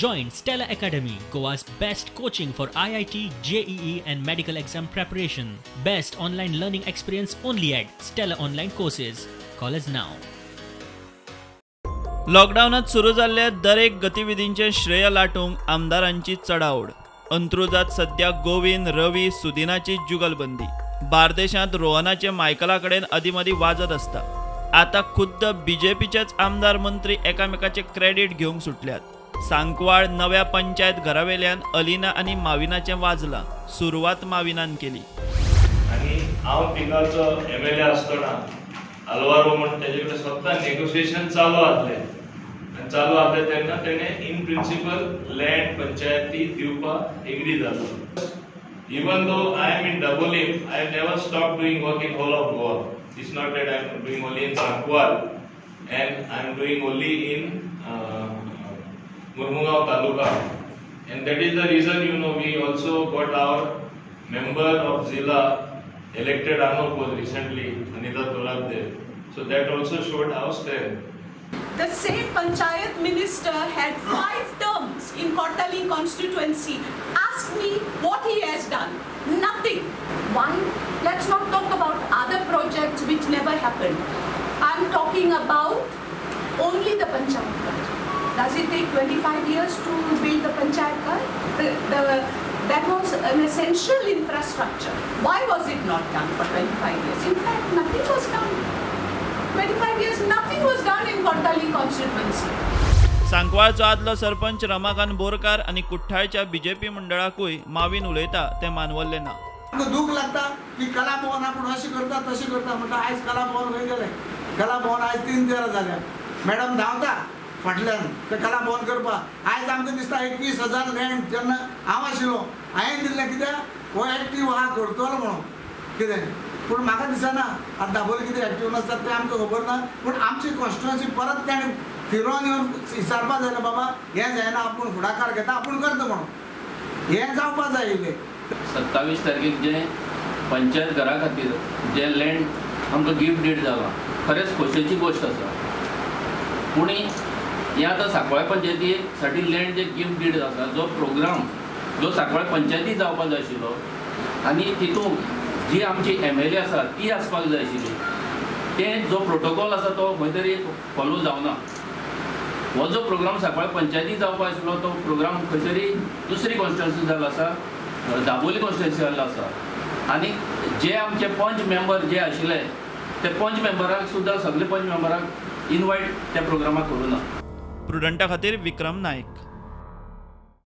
Join Stella Academy, Goa's best coaching for IIT, JEE and medical exam preparation. Best online learning experience only at Stella Online Courses. Call us now. लॉकडावनात सुरू जाल्ल्या दरेक गतिविधींचे श्रेय लाटूंक आमदारांची चडाओड. अंत्रुजात सध्या गोविंद, रवी, सुदिनाची जुगलबंदी. बार्देशांत रोहनाचे मायकला कडेन अदीमदी वाजत आसता. आतां खुद्द बीजेपीचेच आमदार मंत्री एकामेकाचे क्रेडीट घेवंक सुटल्यात. सांकवाळ नव्या पंचायत घरावेल्यान अलिना आनी माविनाचें वाजलां. सुरवात माविनान केली. आनी हांव थिंगाचो एमएलए आसतना अल्वारो म्हण तेजे कडेन स्वता नेगोशिएशन चालू आसलें आनी चालू आसलें तेन्ना तेणें इन प्रिंसिपल लँड पंचायती दिवपाक एग्री जालो. Even though I am in Dabolim, I never stop doing work in whole of Goa. It's not that I am doing only in Sancoale and I am doing only in Mormugao Taluka, and that is the reason, you know, we also got our member of Zilla elected unopposed recently, Anita Toladde. So that also showed our strength. The same panchayat minister had 5 terms in Cortalim constituency. Ask me what he has done. Nothing. Why? Let's not talk about other projects which never happened. I'm talking about only the panchayat project. Does it take 25 years to build the panchayat ghar? That was an essential infrastructure. Why was it not done for 25 years? In fact, nothing was done. 25 years, nothing was done in Cortalim constituency. सांकवाळचो आदलो सरपंच रमाकांत बोरकार आनी कुठ्ठाळच्या BJP मंडळाकूय Mauvin उलयता तें मानवल्लें ना. दुःख लागता की कला भवन आपूण अशें करता तशें करता म्हणटा. आयज कला भवन खंय गेलें? कला भवन आयज 3-13 जाल्या. मॅडम धांवता फाटल्यान ते कला भवन करपाक. आयज आमकां दिसता 21,000 लँड जेन्ना हांव आशिल्लो हांवें दिल्लें कित्याक हो एक्टीव आहा करतलो म्हणून कितें, पूण म्हाका दिसना आतां दाबोली कितें एक्टीव नासता तें आमकां खबर ना. पूण आमची कॉन्स्टिट्युएन्सी परत ताणें फिरोन येवन विचारपा जाय बाबा हें जायना, आपूण फुडाकार घेता, आपूण करता म्हणून हें जावपा जाय. इल्लें 27 तारखेक जें पंचायत घरा खातीर जें लँड आमकां गिफ्ट did जालां, खरेंच खोशयेची गोश्ट आसा. पूण हें आतां सांकवाळे पंचायती साठी लँड जे गिफ्ट did आसा, जो प्रोग्राम जो सांकवाळे पंचायती जावपाक जाय आशिल्लो आनी तितूंत जी आमची एमएलए आसा ती आसपाक जाय आशिल्ली, तें जो प्रोटोकॉल आसा तो खंय तरी फॉलो जावना. हो जो प्रोग्राम सांकवाळे पंचायती जावपाक आशिल्लो तो प्रोग्राम खंय तरी दुसरी कॉन्स्टिट्युएन्सी जाल्लो आसा, दाबोली कॉन्स्टिट्युएन्सी जाल्लो आसा. आनी जे आमचे पंच मेंबर जे आशिल्ले ते पंच मेंबराक सुद्दां सगळे पंच मेंबराक इनवायट त्या प्रोग्रामाक करूं ना. प्रुडंटा खातीर विक्रम नायक.